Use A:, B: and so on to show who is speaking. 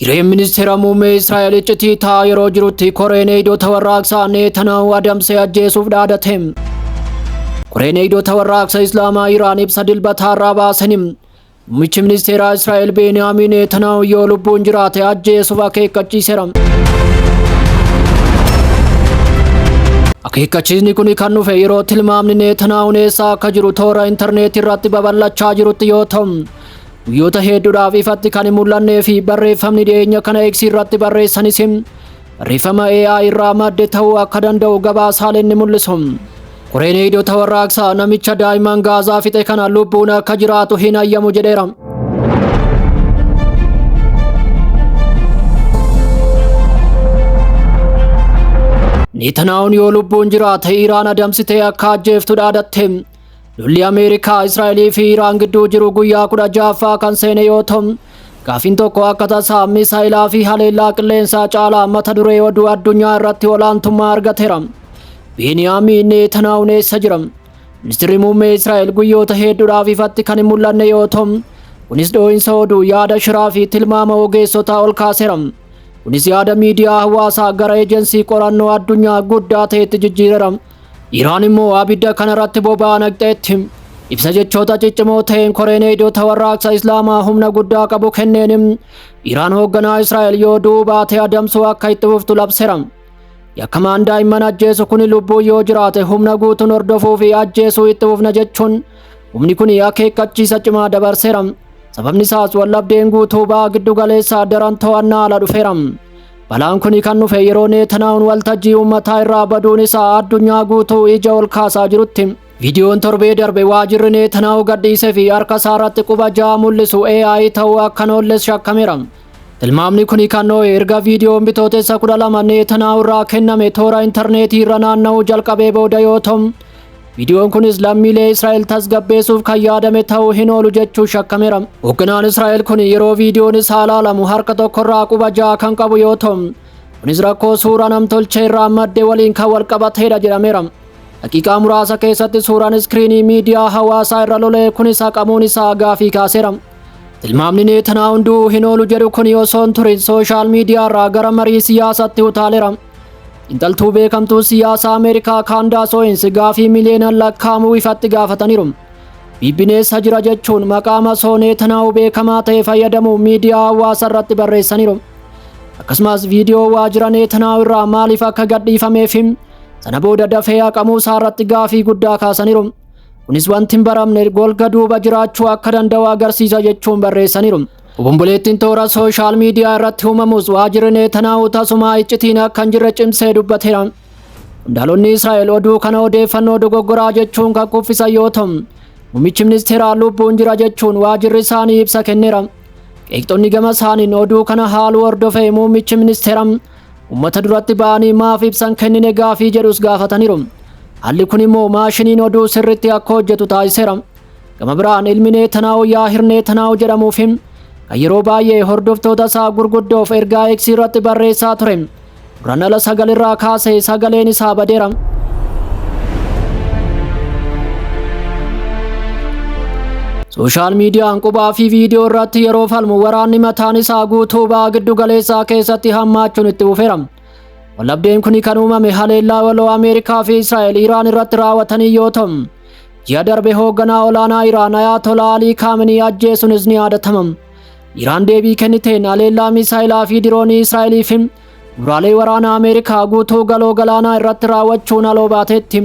A: Hireen ministeera muummee Israa'el iccitii ta'aa yeroo jirutti koreen eegdota warraaqsaa Netanyahu adamsee ajjeesuuf dhaadate. Koreen eegdota warraaqsa Islaamaa Iraan ibsa dilbataarraa baasanii muummichi ministeeraa Israa'el Beeniyaamin Netanyahu yoo lubbuun jiraate ajjeesuuf akeekkachiiseera. Akeekkachiisni kun kan dhufe yeroo tilmaamni Netanyahuun eessa akka jiru toora intarneetii irratti babal'achaa jirutti yoo ta'u, guyyoota hedduudhaaf ifatti kan hin mul'annee fi barreeffamni dhiyeenya kana X irratti barreessanis barreeffama AI irraa madde ta'uu akka danda'u gabaasaaleen ni mul'isu. Koreen eegdota warraaqsaa namicha daa'imman Gaazaa fixe kana lubbuun akka jiraatu hin hayyamu jedheera. Netanyahuun yoo lubbuun jiraate Iraan adamsitee akka ajjeeftu dhaadatte. Lolli Ameerikaa, Israa'elii fi Iraan gidduu jiru guyyaa 16ffaa kan seene yoo ta'u, gaafiin tokko akka tasaa misaayilaa fi haleellaa qilleensaa caalaa mata duree oduu addunyaa irratti olaantummaa argateera. Beeniyaamin Netanyahuun eessa jira? Ministeerri muummee Israa'el guyyoota hedduudhaaf ifatti kan hin mul'anne yoo ta'u, kunis dhoo'insa oduu, yaada shiraa fi tilmaama ogeessotaa ol kaaseera. Kunis yaada miidiyaa hawaasaa gara ejensii qorannoo addunyaa guddaa ta'etti jijjiireera. Iraan immoo abidda kanarratti boba'aa naqxeetti. Ibsa jechoota ciccimoo ta'een koreen eegdota warraaqsa Islaamaa humna guddaa qabu kenneen Iraan hoogganaa Israa'el yoo du'uu baate adamsuu akka itti fuftu labseera. Yakkamaan daa'imman ajjeesu kun lubbuun yoo jiraate humna guutuun hordofuu fi ajjeesuu itti fufna jechuun humni kun akeekkachiisa cimaa dabarseera. Sababni isaas wallabdeen guutuu ba'a giddu galeessaa daran to'annaa ala dhufeera. Balaan kun kan dhufe yeroo Netanyahuun waltajjii uummataa irraa baduun isaa addunyaa guutuu ija ol kaasaa jirutti. Viidiyoon torbee darbe waajirri Netanyahu gadhiisee fi harka isaa irratti quba ja'a mul'isu AI ta'uu akka hin oolles shakkameera. Tilmaamni kun kan dho'e erga viidiyoon bitootessa 12 Netanyahu irraa kenname toora intarneetii irra naanna'uu jalqabee booda yoo ta'u, viidiyoon kunis lammiilee Israa'el tasgabbeessuuf kan yaadame ta'uu hin oolu jechuun shakkameera. Hoogganaan Israa'el kun yeroo viidiyoon isaa ilaalamu harka tokkorraa quba ja'a kan qabu yoo ta'u, kunis rakkoo suuraa namtolchee irraa madde waliin kan wal qabateedha jedhameera. Daqiiqaa muraasa keessatti suuraan iskiriinii miidiyaa hawaasaa irra lolee kunis haqamuun isaa gaafii kaaseera. Tilmaamni Netanyahuun du'uu hin oolu jedhu kun osoo hin turin sooshaal miidiyaa irraa gara marii siyaasaatti utaaleera. Xiinxaltuu beekamtuu siyaasaa Ameerikaa Kaandaas Owens gaafii miliyoonaan lakkaa'amu ifatti gaafataniiru. Biibbiin eessa jira jechuun maqaa masoo Netanyahu beekamaa ta'e fayyadamuun miidiyaa hawaasaa irratti barreessaniiru. Akkasumas viidiyoo waajjira Netanyahu irraa maaliif akka gadhiifamee fi sana booda dafee haqamuu isaa irratti gaafii guddaa kaasaniiru. Kunis wanti hin baramne golga duuba jiraachuu akka danda'u agarsiisa jechuun barreessaniiru. Obomboleettiin toora sooshaal miidiyaa irratti uumamus waajjirri Netanyahu tasumaa iccitiin akka hin jirre cimsee dubbateera. Qondaalonni Israa'el oduu kana odeeffannoo dogoggoraa jechuun kan kuffisan yoo ta'u, muummichi ministeeraa lubbuun jira jechuun waajjirri isaanii ibsa kenneera. Qeeqxonni gama isaaniin oduu kana haaluu hordofee muummichi ministeeraa uummata duratti ba'anii maaf ibsan kennine gaafii jedhus gaafataniiru. Haalli kun immoo maashiniin oduu sirriitti akka hojjetu taasiseera. Gama biraan ilmi Netanyahu Yaahir Netanyahu jedhamuu fi kan yeroo baay'ee hordoftoota isaa gurguddoof ergaa X irratti barreessaa ture. Guraandhala 9 irraa kaasee sagaleen isaa badeera. Sooshaal miidiyaan qubaa fi viidiyoo irratti yeroo falmu waraanni mataan isaa guutuu ba'a giddu galeessaa keessatti hammaachuun itti fufeera. Wallabdeen kun kan uumame haleellaa waloo Ameerikaa fi Israa'el Iraan irratti raawwatanii yoo ta'u, ji'a darbe hoogganaa olaanaa Iraan Ayatollah Alii Kaaminii ajjeesuunis ni yaadatama. Iraan deebii kenniteen haleellaa misaayilaa fi diroonii Israa'elii fi bu'uuraalee waraanaa Ameerikaa guutuu galoo galaanaa irratti raawwachuun haloo baateetti.